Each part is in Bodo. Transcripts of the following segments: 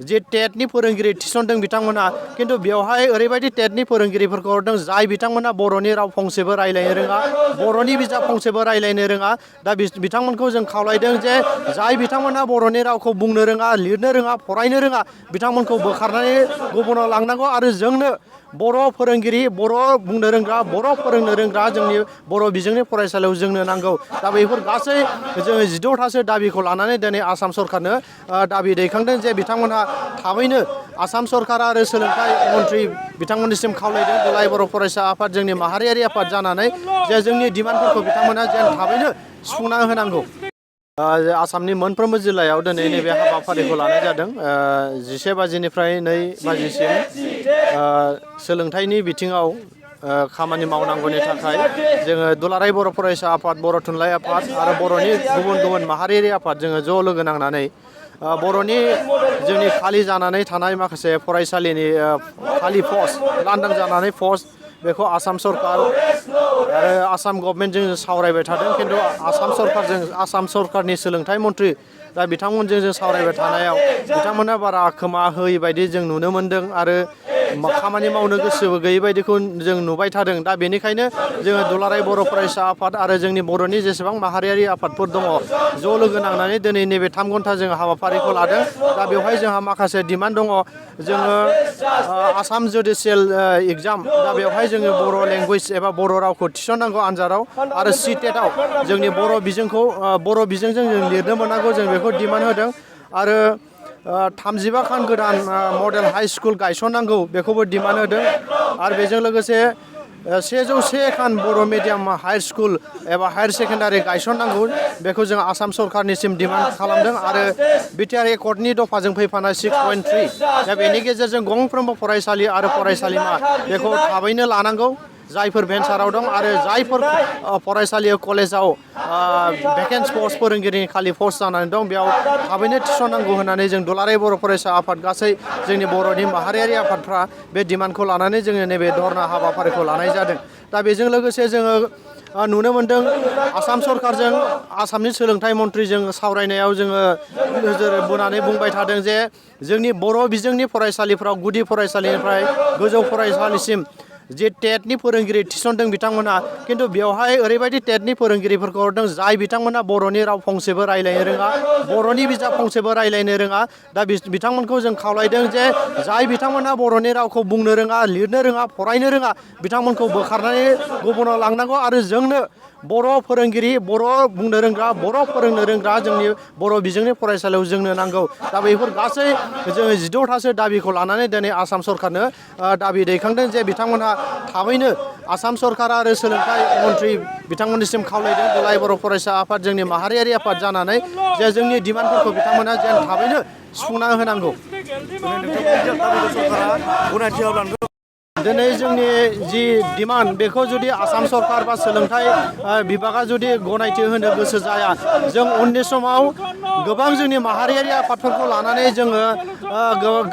जे टेटनि फोरोंगिरि थिसनदों बिथांमोना किन्तु बेवहाय ओरैबायदि टेटनि फोरोंगिरिफोरखौ हरदों जाय बिथांमोना बर'नि राव फंसेबो रायलायनो रोङा, बर'नि बिजाब फंसेबो रायलायनो रोङा। दा बिथांमोनखौ जों खावलायदों जे जाय बिथांमोना बर'नि रावखौ बुंनो रोङा, लिरनो रोङा, फरायनो रोङा बिथांमोनखौ बोखारनानै गुबुनाव लांनांगौ आरो जोंनो बर' फोरोंगिरि, बर' बुंनो रोंग्रा, बर' फोरोंनो रोंग्रा जोंनि बर' बिजोंनि फरायसालियाव जोंनो नांगौ। दा बेफोर गासै जोङो 14थासो दाबिखौ लानानै दिनै आसाम सरकारनो दाबि दैखांदों जे बिथांमोनहा थाबैनो आसाम सरकार आरो सोलोंथाइ मन्थ्रि बिथांमोननिसिम खावलायदों दुलाराय बर' फरायसा आफाद जोंनि माहारियारि आफाद जानानै जे जोंनि डिमान्डफोरखौ बिथांमोना जेन थाबैनो सुफुंना होनांगौ। आसामनि मोनफ्रोमबो जिल्लायाव दिनै नैबे हाबाफारिखौ लानाय जादों। 11 बाजिनिफ्राय 2 बाजिसिम सोलोंथाइनि बिथिङाव खामानि मावनांगौनि थाखाय जोङो दुलाराय बर' फरायसा आफाद, बर' थुनलाइ आफाद आरो बर'नि गुबुन गुबुन माहारियारि आफाद जोङो ज' लोगो नांनानै बर'नि जोंनि खालि जानानै थानाय माखासे फरायसालिनि खालि पस्ट, लांदां जानानै पस्ट बेखौ आसाम सरकार आरो आसाम गभर्नमेन्टजों सावरायबाय थादों। किन्तु आसाम सरकारनि सोलोंथाइ मन्थ्रि दा बिथांमोनजों जों सावरायबाय थानायाव बिथांमोना बारा खोमा होयै बायदि जों नुनो मोन्दों आरो खामानि मावनो गोसो गैयै बायदिखौ जों नुबाय थादों। दा बेनिखायनो जोङो दुलाराय बर' फरायसा आफाद आरो जोंनि बर'नि जेसेबां माहारियारि आफादफोर दङ ज' लोगो नांनानै दिनै नैबे 3 घन्टा जोङो हाबाफारिखौ लादों। दा बेवहाय जोंहा माखासे डिमान्ड दङ। जोङो आसाम जुडिसियेल एग्जाम, दा बेवहाय जोङो बर' लेंगुवेज एबा बर' रावखौ थिसननांगौ आनजादाव आरो सिटेटआव जोंनि बर' बिजोंजों जों लिरनो मोननांगौ, जों बेखौ डिमान्ड होदों। आरो 35 खान गोदान मडेल हाइ स्कुल गायसननांगौ बेखौबो डिमान्ड होदों। आरो बेजों लोगोसे 101 खान बर' मिडियाम हाई स्कुल एबा हायार सेकेन्डारि गायसननांगौ बेखौ जों आसाम सरकारनिसिम डिमान्ड खालामदों। आरो बिटिआर एकर्डनि दफाजों फैफानाय 6.3 दा बेनि गेजेरजों गंफ्रोमबो फरायसालि आरो फरायसालिमा बेखौ थाबैनो लानांगौ जायफोर भेन्साराव दं आरो जायफोर फरायसालियाव कलेजाव भेकेन्स पस्ट, फोरोंगिरिनि खालि पस्ट जानानै दं बेयाव थाबैनो थिसननांगौ होननानै जों दुलाराय बर' फरायसा आफाद गासै जोंनि बर'नि माहारियारि आफादफ्रा बे डिमान्डखौ लानानै जोङो नैबे धरना हाबाफारिखौ लानाय जादों। दा बेजों लोगोसे जोङो नुनो मोन्दों आसाम सरकारजों आसामनि सोलोंथाइ मन्थ्रिजों सावरायनायाव जोङो नोजोर बोनानै बुंबाय थादों जे जोंनि बर' बिजोंनि फरायसालिफ्राव गुदि फरायसालिनिफ्राय गोजौ फरायसालिसिम जे टेटनि फोरोंगिरि थिसनदों बिथांमोना, किन्तु बेवहाय ओरैबायदि टेटनि फोरोंगिरिफोरखौ हरदों जाय बिथांमोना बर'नि राव फंसेबो रायलायनो रोङा, बर'नि बिजाब फंसेबो रायलायनो रोङा। दा बिथांमोनखौ जों खावलायदों जे जाय बिथांमोना बर'नि रावखौ बुंनो रोङा, लिरनो रोङा, फरायनो रोङा बिथांमोनखौ बोखारनानै गुबुनाव लांनांगौ आरो जोंनो बर' फोरोंगिरि, बर' बुंनो रोंग्रा, बर' फोरोंनो रोंग्रा जोंनि बर' बिजोंनि फरायसालियाव जोंनो नांगौ। दा बेफोर गासै जोङो 14थासो दाबिखौ लानानै दिनै आसाम सरकारनो दाबि दैखांदों जे बिथांमोनहा थाबैनो आसाम सरकार आरो सोलोंथाइ मन्थ्रि बिथांमोननिसिम खावलायदों दुलाराय बर' फरायसा आफाद जोंनि माहारियारि आफाद जानानै जे जोंनि डिमान्डफोरखौ बिथांमोना जेन थाबैनो सुफुंना होनांगौ। दिनै जोंनि जि डिमान्ड बेखौ जुदि आसाम सरकार बा सोलोंथाइ बिभागा जुदि गनायथि होनो गोसो जाया, जों उननि समाव गोबां जोंनि माहारियारि आफादफोरखौ लानानै जोङो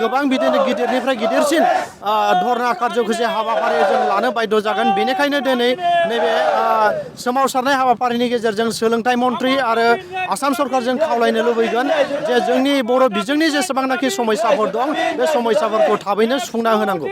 गोबां बिदिनो गिदिरनिफ्राय गिदिरसिन धरना कार्ज'खुसि हाबाफारि जों लानो बाध्य जागोन। बेनिखायनो दिनै नैबे सोमावसारनाय हाबाफारिनि गेजेरजों सोलोंथाइ मन्थ्रि आरो आसाम सरकारजों खावलायनो लुबैगोन जे जोंनि बर' बिजोंनि जेसेबांनाखि समयसाफोर दं बे समयसाफोरखौ थाबैनो सुफुंना होनांगौ।